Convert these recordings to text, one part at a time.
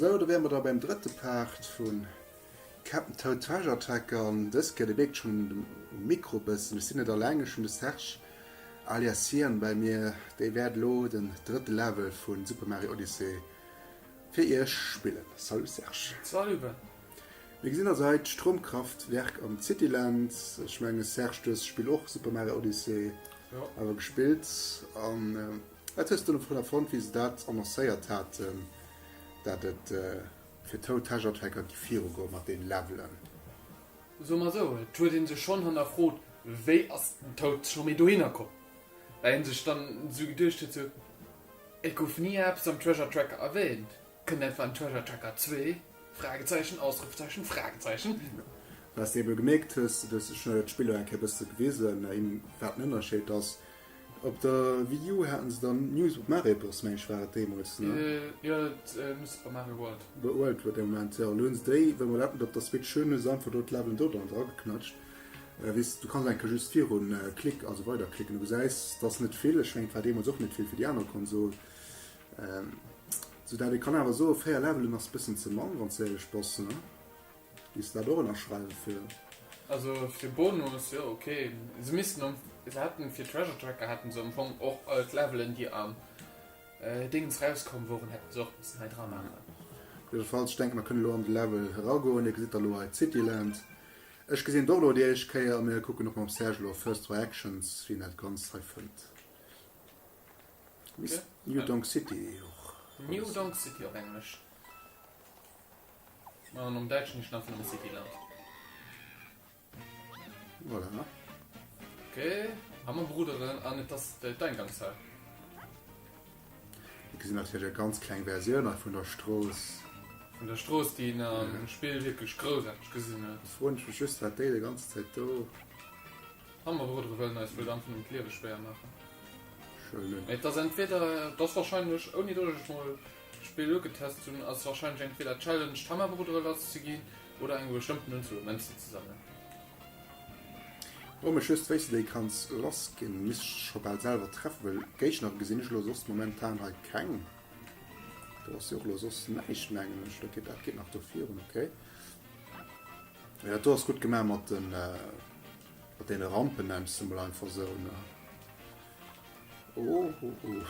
Sou, do wäre mer da beim drëtte Part vu Captain Toad Treasure Tracker an dës Kéier, Dir mierkt schonn um Mikro bëssen, ech sinn net alleng, ech hunn de Serge alias Cyan bei mir, dee wäert elo den drëtte Level vu Super Mario Odyssey fir iech spillen. Salut Serge. Salut Ben. Mir gesinn also hei d'Stroumkraftwerk am Cityland. Ech menge Serge, du hues d'Spill och, Super Mario Odyssey, awer gespillt an wat hues du dovunner fonnt wéi se dat annoncéiert haten, dat et fir Toad Treasure Tracker gi viru goe mat den Levelen? Soe mer esou, et huet ee sech schonn hannerfrot, wéi ass den Toad scho méi dohinner komm, well een sech dann esou geduecht huet, sou, et gouf ni eppes am Treasure Tracker erwähnt, kënnt etwa en Treasure Tracker 2? Fragezeichen, Ausrufezeichen, Fragezeichen. Wat s de ebe gemierkt hues, du hues ech hunn der d'Spill elo eng Kéier e bësse gewisen, wat den Ënnerscheed ass. Op der Wii U haten se dann New Super Mario Bros. Meng ech war et deemools, ne? Jo, New Super Mario World. World war dee Moment, jo. Elo hunn se déi, well mer dat net op der Switch hunn, hu se einfach do d'Levelen do dran drageknatscht. Weess, du kanns eng Kéier just virun klick, also weiderklicken. Du gesäis, et ass net vill. Ech mengen, et war deemools och net vill fir déi aner Konsol. Sou dat ee kann awer soen, 4 Levelen ass bëssen ze mann, wann s de éierlech bass, ne? Giss dat och ënnerschreiwen fir. Also fir Bonus jo ok. Se missten am se hätten fir Treasure Tracker hätten se am Fong och all d'Levelen déi am Dingens rauskomm woren hätten se och missen hei dra maachen. Jiddefalls, ech denken mer kënnen elo an de Level eragoen. Dir gesitt da elo hei d'Cityland. Ech gesinn et och elo déi éischt Kéier a mir kucken och mam Serge elo First Reactions wéi en dat Ganzt hei fënnt. New Donk City och. New Donk City op Englesch. An am Däitschen heescht en einfach nëmme Cityland. Voilà. Okay, Hammerbruderen an et ass d'Eingangshal. Mir gesinn natierlech eng ganz kleng Versioun hei vun der Strooss. Vun der Strooss, déi een am Spill wierklech groussaarteg gesinn huet. Froen ech mech just, wat déi déi ganz Zäit do. Hammerbrudere wëllen eis wuel einfach nëmmen d'Liewe schwéier maachen. Schön. Mee et ass entweder, et ass wahrscheinlech, ouni datt ech et mol D'Spill ugetest hunn, ass wahrscheinlech entweder d'Challenge d'Hammerbrudere lass ze ginn oder eng bestëmmten Unzuel u Mënzen ze sammelen. Fro mech just wéis de déi kanns lass ginn. Misst ech scho bal selwer treffen, well Géigner gesinn ech elo soss momentan hei keng. Do ass jo och elo soss näischt mengen ech. Dat geet dat geet nach do virun, ok. Jo dat do ass gutt gemaach mat den mat deene Rampen nenns de mol einfach sou ne. Oh oh oh.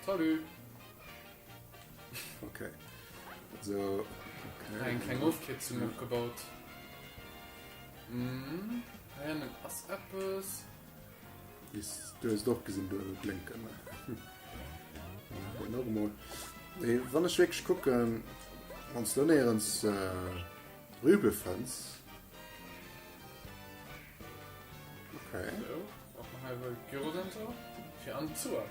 Salut. Okay. So, okay. Eng kleng Ofkierzung opgebaut. Mm. Hei hannen ass eppes. Is, du hues et och gesinn, du blénken. Hm. Och emol. Nee, wann ech wierklech kucken, wann s du néierens äh, Rübe fënns. Okay. So, och nach hei Gyrosensor fir an d'Zuer.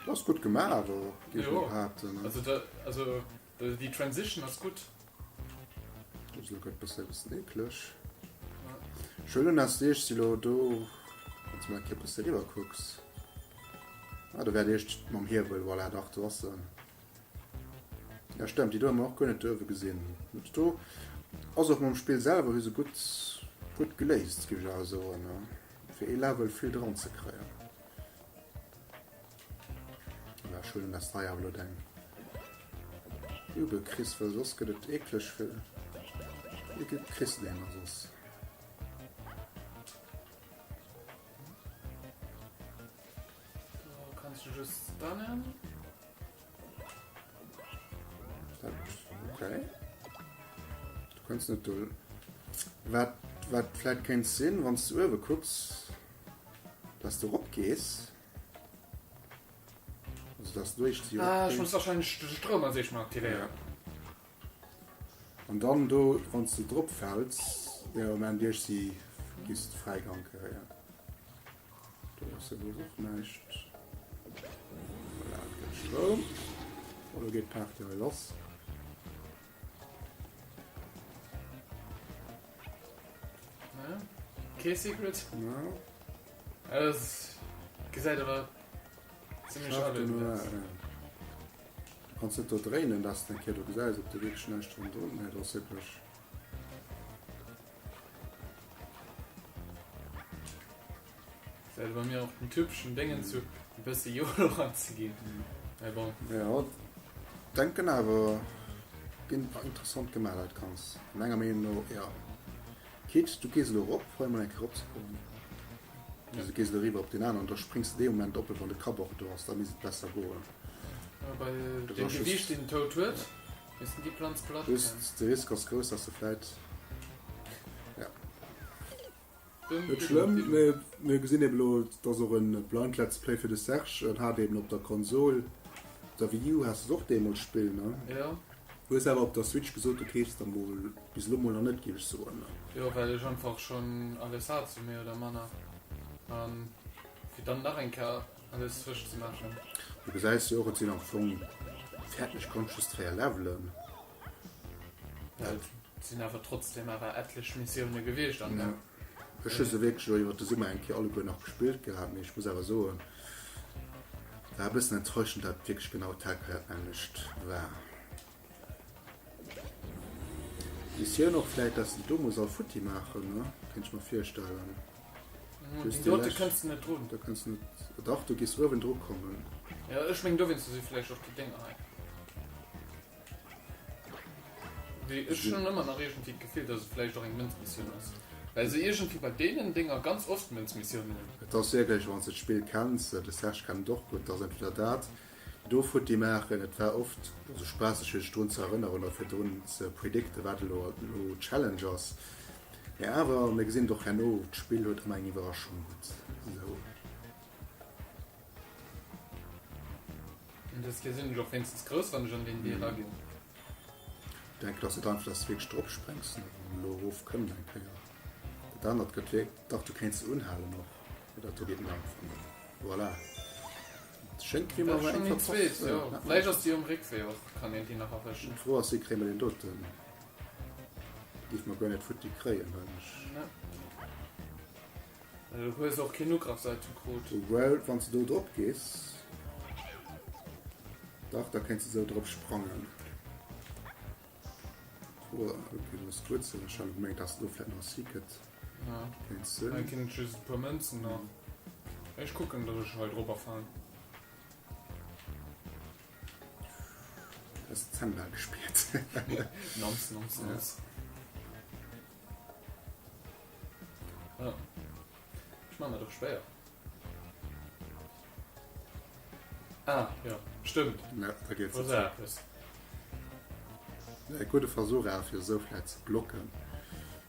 Dat ass gutt gemaach awer, géif ech mol behaapten. Also, da, also déi Transition ass gutt. Dat ass elo grad bësse bëssen eekleg. Schön un dass ech si lo do, wann s du mol eng Kéier bësse riwwer kucks. Ah, do wäert eescht mam Hiewel, voilà, dach do ass en. Ja stemmt, déi do hu mer och guer net do uewe gesinn. Do ass och mam Spill selwer hu se gutt gutt geléist, géif ech awer soen, fir ee Level vill dran ze kréien. Voilà, ech huelen das hei awer elo deng Übel kriss, well soss gëtt et eekleg fir Ekel kriss de ëmmer soss. Do kanns du just stunnen. Okay. Du kanns net do. Wat, wat vläit kéint sinn, wann s du uewe kucks, dass du erop gees. Also dass du duerch déi Ah, ech muss wahrscheinlech de Stroum als éischt mol aktivéieren. An dann do, wann s du drop fäls, jo, mä duerch si giss de Fräigang kréien. Do ass jo bloss och näischt. Voilà, et gëtt Stroum. Oh, do geet d'Party hei lass. Ja. Kee Secret? Ja. Es gesäit awer zimmlech aluedend aus. Du kanns net do dréinen, dass de eng Kéier do gesäis, ob do wierklech näischt ronderëm. Nee, do ass wierklech. Säit bei mir och den typeschen Déngen zu e bësse YOLO ranzeginn. Mee bon. Ja. Denken awer ginn interessant gemaach dat kanns menger Meenung no jo. Kit du gees elo erop, hei mol eng Kéier eropzekommen. Also du gees elo eriwwer op deen aneren, da spréngs de dee Moment op, wann de Kapp och do ass, da misst et besser goen. Ja, bei deem Gewiicht deen den Toad huet, missten déi Planz platt ginn. Just de Risk ass grouss, dass de vläit ja. Net schlëmm, mee mir gesinn eben elo, et ass och en Blind Let's Play fir de Serge. En hat eben op der Konsol, op der Wii U has de et och deemools spillen, ne? Jo. Hues awer op der Switch gesot, du keefs der mol, bis elo mol nach net, géif ech soen, ne? Jo, well ech einfach schonn alles hat, sou méi oder manner, an fir dann nach eng Kéier alles frësch ze maachen. Du gesäis jo och, et sinn am Fong fäerdeg konnt just 4 Levelen. Et sinn awer trotzdem awer etlech Missioune gewiescht an der. Ech hu se wierklech elo iwwer de Summer eng Kéier alleguer nach gespillt gehat, mee ech muss awer soen, war e bëssen enttäuschend, dat et wierklech genau d'Hellkeier anescht war. Missioun och vläit, dass de do muss all futti maachen, ne? Kéint ech mer virstellen. Just déi lescht. Do kënns de net drun. Do kënns de net, dach, du gees uewen dru kommen. Jo, ech meng dowéinst si vläicht och déi Dénger hei. Wéi ech hunn ëmmer nach iergendwéi d'Gefill, dass et vläicht och eng Mënzmissioun ass, well se iergendwéi bei deenen Dénger ganz oft Mënzmissiounen hunn. Et ass wierklech, wann s de d'Spill kenns, de Serge kennt et och gutt, et ass entweder dat do futti maachen, et war oft esou spaasseg fir sech drun ze erënneren oder fir drun ze predicten, wat elo elo d'Challenge ass, mee awer mir gesinn et och herno, d'Spill huet ëmmer eng Iwwerraschung gutt esou. Dës Kéier sinn ech och wéinstens grouss, wann ech an deen Deel eraginn. Ech denken, dass et einfach, dass du wierklech drop spréngs an elo erof kënnt eng Kéier. Dat anert gëtt wierk, dach du kéints se unhalen och, mee dat do geet net einfach net. Voilà, et schéngt wéi mer awer eng verpasst hunn. Jo, vläicht ass déi um Réckwee och, kann een déi nach erwëschen. D'Fro ass, wéi kréie mer deen doten? Géife mer guer net futti kréien, well ech. Du hues och keen Ugrafsitem krut. Well wann s de do drop gees, dach da kéints de sou drop sprangen. Oder ok, du hues d'Wuerzel. Ech hat gemengt dass do vläit nach e Secret kéint sinn. Hei ginn et just e puer Mënzen nach. Ech kucken dass ech hei drop erfalen. Hues de Zembal gespiert? Noms, noms, noms. Ja. Ech man dat och schwéier. Ah, ja, stëmmt. Ja, da geht's. Was eppes. Ja, gudde Versuch awer fir esou vläit ze blocken.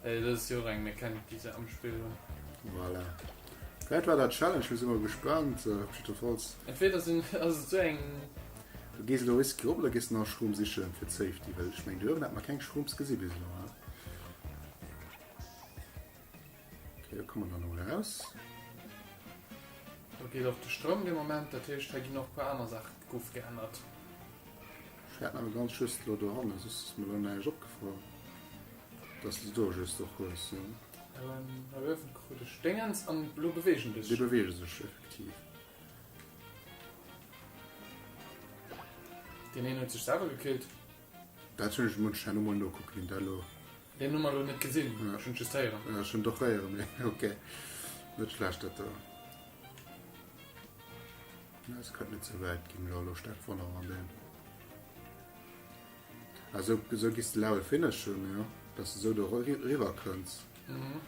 Ey, dat ass jo och eng Mechanik, déi se am Spill hunn. Voilà. Vläit war dat Challenge, mir si mol gespaant, op jiddefalls. Entweder sinn, ass et sou eng. Du gees elo risky op oder gees de nach Schroom sichen fir d'Safety? Well ech mengen do uewen hat mer keng Schrooms gesi bis elo, he? Ok, do komme mer dann emol eraus. Do geet och de Stroum dee Moment, dat heescht hei ginn och e puer aner Saache gouf geännert. Ech hat awer ganz just elo dohannen, soss ass mer elo näischt opgefall, dass de se do just och hues, jo. Hei uewen krut ech Déngens an elo beweegen déi sech. Déi beweege sech effektiv. Deen een huet sech selwer gekillt. Dat hunn ech munch herno mol nokucken, wien dat elo. Deen hu mer elo net gesinn, ech hunn just héieren. Jo, ech hunn et och héieren, mee ok, net schlecht dat do. Es kënnt net sou wäit ginn, elo elo staark wonnere wann deen. Ah, sou, sou giss de Level finishen, jo, dass de sou do eriwwer kënns. Mhm.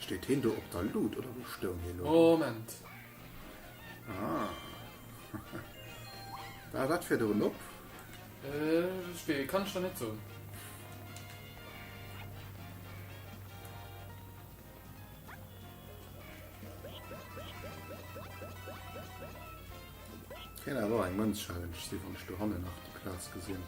Steet heen do op der Lut oder wou stoung heen lo? Moment. Ah. War dat virdrun op? Äh, ech wee, kann ech der net soen. Kéint awer och eng Mënz-Challenge sinn, wann ech dohannen nach déi Plaz gesinn.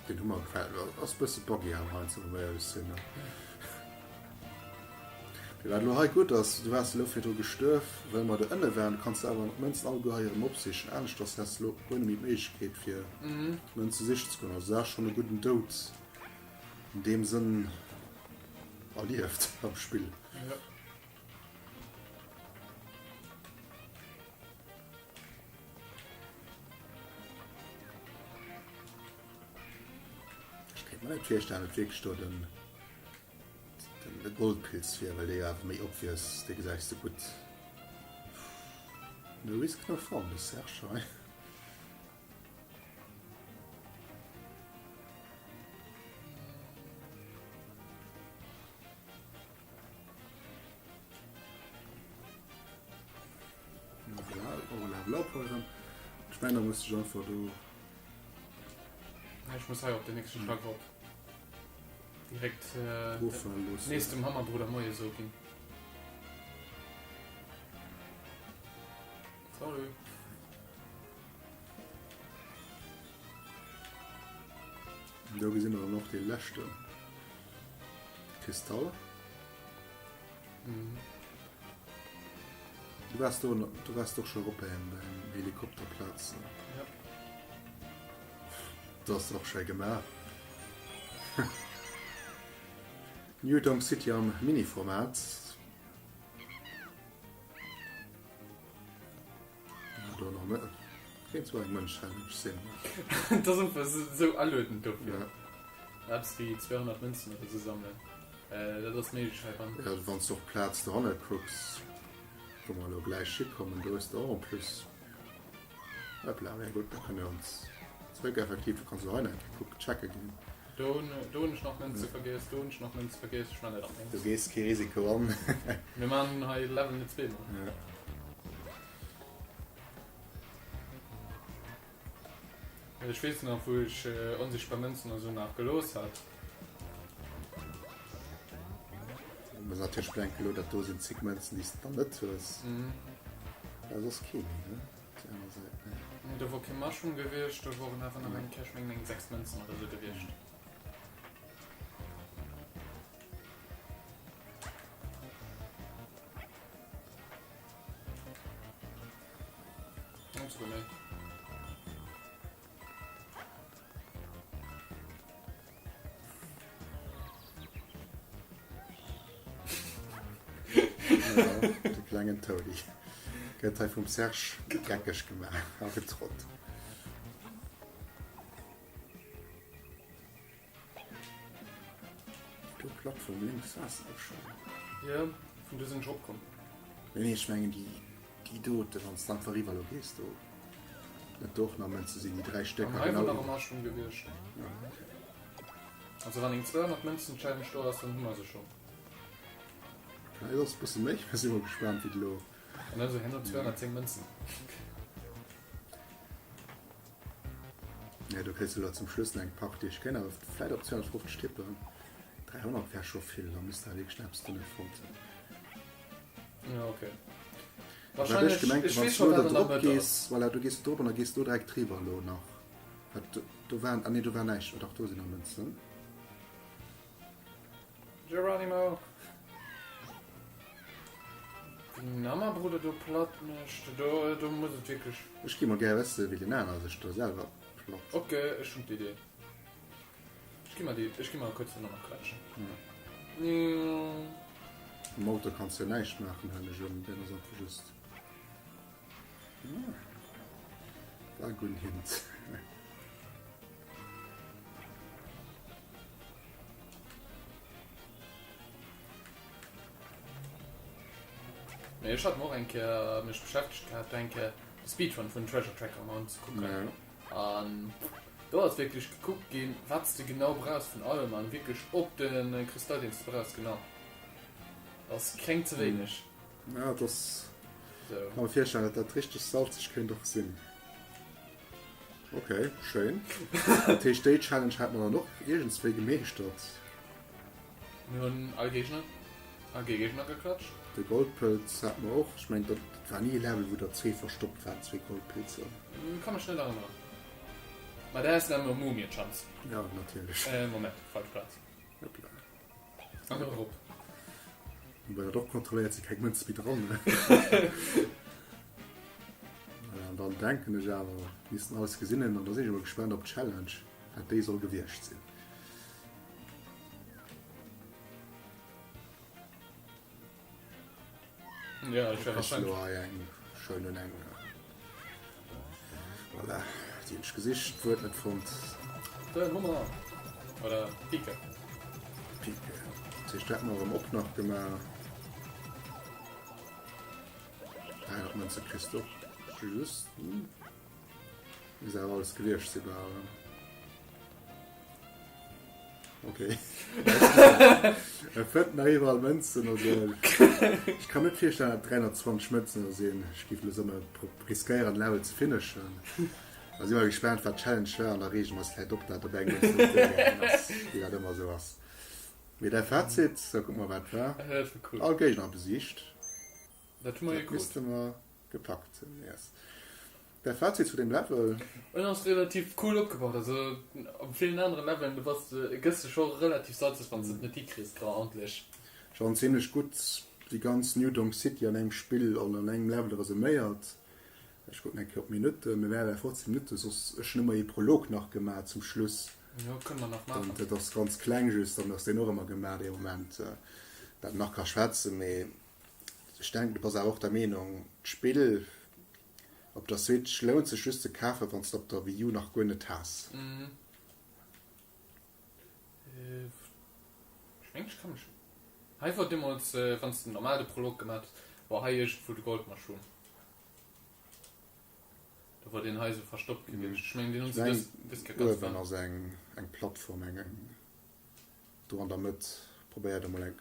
Den Hummer gefällt mir. Ass bësse buggy awer heiansdo, wa mer éierlech sinn. Mee wat elo hei gutt ass, du waars elo virdru gestuerf, well mer do ënne waren, du kanns awer d'Mënzen alleguer hei erëm opsichen. Aneschters häss de elo guer net méi d'Méiglechkeet fir d'Mënze sichen ze goen. Also dat ass schonn e gudden Doud an deem Sënn erlieft am Spill. Ech kéint mer net virstellen, datt wierklech do den. Goldpilz wier, well dee jo awer méi obvious, dee gesäis de gutt. No risk no fun, de Serge hei. Ech mengen da muss ech einfach do. Ech muss hei op den nächste Schlag op. Direkt äh, nees dem Hammerbruder Moie so ginn. Salut. Do gesinn mer dann och dee leschte Kristall. Mhm. Du warst do, du warst doch schon op beim, beim Helikopterplatz. Ja. Das ass och schéi gemaach. New Donk City am Mini-Format. Do nach net. Kéint zwar eng Mënsch-Challenge sinn. Dat ass einfach esou aluedend dofir. Ja. Eppes wéi 200 Mënzen oder sou sammelen. Dat ass méiglech heiran. Ja, wann s de och d'Plaz dohanne kucks, wou mer elo gläich hikommen, do hues de och en plus. Hopla, mä gutt, da kënne ons zréck. Effektiv, du kanns elo hei nach eng Kéier kucken, checke ginn. Do hunn, do hunn ech nach Mënze vergiess, do hunn ech nach Mënze vergiess. Ech man dat am Du gees kee Risiko an. Mir man hei Level net zweemol. Ja. Ech weess nach, wou ech onsichtbar Mënzen oder sou nach gelooss hat. Du muss natierlech bedenken, elo dat do sinn zig Mënzen, déi s de dann net hues. Mhm. Da ass soss kee méi, ne? Op der aner Säit, nee. Nee, do wor kee Mushroom gewiescht, do woren awer nach eng Kéier, ech mengen eng 6 Mënzen oder sou gewiescht. Net souguer méi. De klengen Toady gëtt hei vum Serge geckeg gemaach a getrollt. Do Plattform lénks war se och schonn. Jo, vun do sinn ech eropkomm. Nee, nee, ech mengen déi, déi dote, wann s de einfach eriwwer elo gees do. Dat do och nach Mënze sinn, déi 3 Stécker An hei genau wor nach e iwwer. Mushroom gewiescht. Ja, okay. Also wann eng 200 Mënzen Challenge do ass, dann hu mer se schonn. Vläicht ass e bësse méi, mä si mol gespaant wéi et elo. An also herno 210 Mënzen. Ja, do kriss de elo zum Schluss nach eng Partie. Ech kéint awer vläicht op 250 tippen. 300 wär scho vill, da misst der wierklech nach eppes dënne fonnt hunn. Ja, okay. Wat ech Wahrscheinlech, gemengt ech hunn, wann weess s du scho elo wat da an der drop Mëtt gees, ass. voilà, du gees drop an da gees do direkt driwwer elo nach. Wat do waren, ah nee, do war näischt. Oh dach, do sinn nach Mënzen. Geronimo! Wéi den Hammerbruder do platt mécht, do, do muss et wierklech. Ech gi mol gär wësse wéi den aner sech do selwer platt. Ok, ech hunn d'Idee. Ech gi mer déi, ech gi mer kuerz den Hammer quetschen. Um Auto kanns du jo näischt maachen, huelen ech un, deen ass einfach just. War e gudden Hint. Mee ech hat mer och eng Kéier mech beschäftegt gehat, do eng Kéier de Speedrun vun Treasure Tracker mer anzekucken. Ja. An do ass wierklech gekuckt ginn, wat s de genau brauchs vun allem an wierklech op de Kristall, deen s de brauchs, genau. Ass keng ze wéineg. Ja, dat ass. So. Kann mer virstellen, dat dat richteg salzeg kéint och sinn. Ok, schéin. Dat heescht, déi Challenge hätt mer dann och iergendswéi gemeeschtert. Mir hunn all Géigner, all Géigner geklatscht. De Goldpilz hat mer och. Ech mengen, dat war ni e Level, wou der zwee verstoppt waren, zwee Goldpilzer. Ka mech net erënneren. Ma dat ass nëmme Mumie-Chance. Ja, natierlech. Moment, falsch Plaz. Hoppla. An erop. Wobei dat och kontrolléiert si keng Mënz méi dran. An dann denken ech awer missten alles gesinn hunn an da sinn ech emol gespaant op d'Challenge, wat déi soll gewiescht sinn. Ja, ech wär wahrscheinlech. Elo hei eng schön un eng. Voilà, déi hunn ech gesicht, d'Wuert net fonnt. Den Hummer. Oder Pike. Pike. Dat heescht, dat hätte mer erëm och nach gemaach. 300 Mënze kriss de och just. Hm. Muss awer alles gewiescht si bal. Okay. E fënnt nach iwwerall Mënzen. Also, ech kann net virstellen, dat 320 Mënzen do sinn. Ech géif lo somme riskéieren, den Level ze finishen. Da si mer gespaant, wat d'Challenge war, an da reege mer eis vläit op, dat op eng Mënz net duergaangen ass, wéi dat ëmmer esou ass. Mee däi Fazit, da kucke mer, wat war. All Géigner besiegt. Dat hu mer jo krut. Dat misste mer gepackt hunn, yes. Däi Fazit zu deem Level? En ass relativ cool opgebaut, also op villen aneren Leveln do bass de, gëss de scho relativ salzeg wanns de et net hikriss grandlech. Ech fannen zimlech gutt déi ganz New Donk City an engem Spill an an engem Level resuméiert. Ech kucken eng Kéier op d'Minutten, mir wäre bei 15 Minutten, soss ech hunn ëmmer ee Prolog nach gemaach zum Schluss. Jo, kënne mer nach maachen. Dat ass ganz kleng just, dann ass deen och ëmmer gemaach dee Moment, dat nach ka schwätzen, mee ech denken du bass awer och der Meenung d'Spill op der Switch lount sech just ze kafen wanns de op der Wii U nach guer net has. Ech mengen ech ka mech hei wor deemols wanns de normal de Prolog gemaat hues wor hei iergendwou de Goldmushroom do wor deen hei sou verstoppt gewiescht. Ech mengen deen hunn se dës dës Kéier ganz Uewen ass eng eng Plattform eng eng do an der Mëtt probéiert emol eng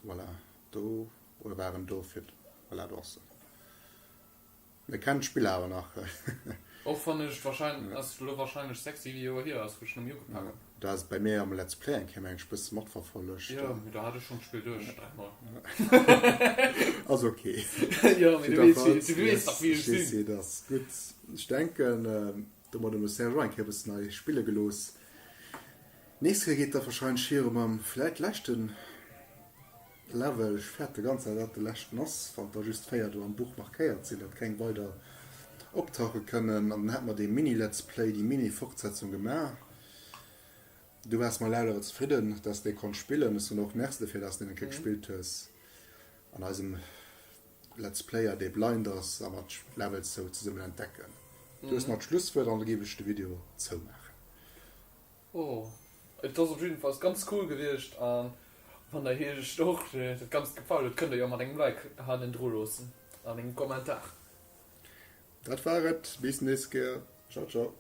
Voilà, do, oder war en do fir, voilà, do ass en. Mir kennen d'Spill awer nach. Och wann ech wahrscheinlech, ass elo wahrscheinlech 6, 7 Joer hier ass, wou ech nëmme ugepak hunn. Du has et bei mir am Let's Play eng Kéier, mengen ech, bësse matverfollegt. Jo, mee do hat ech schonn d'Spill duerch, dräimol. Ass ok. Jo, mee du weess, wéi, du weess dach, wéi ech sinn. Ech weess, wéi et ass. Gutt, ech denken, domat hu mer Serge och eng Kéier e bëssen nei spille gelooss. Nächst Kéier geet da wahrscheinlech viru mam vläit leschten Level. Ech fäerte ganz dat dat de leschten ass, wann der just 4 do am Buch markéiert sinn, dat keng weider optauche kënnen. An dann hätte mer dee Mini-Let's Play, déi Mini-Fortsetzung gemaach. Du waars mam Level awer zefridden, dass de konnt spillen. Ech soen och Merci dofir, dass de deen eng Kéier gespillt hues an eisem Let's Player, dee blind ass a mer d'Levels sou zesummen entdecken. Du hues nach d'Schlusswuert an da géif ech de Video zoumaachen. Oh, et ass op jiddefalls ganz cool gewiescht an wann der iech och dat Ganzt gefall huet, kënnt der jo mat engem Like hannendru loossen an engem Kommentar. Dat war et, bis nächst Kéier, ciao ciao.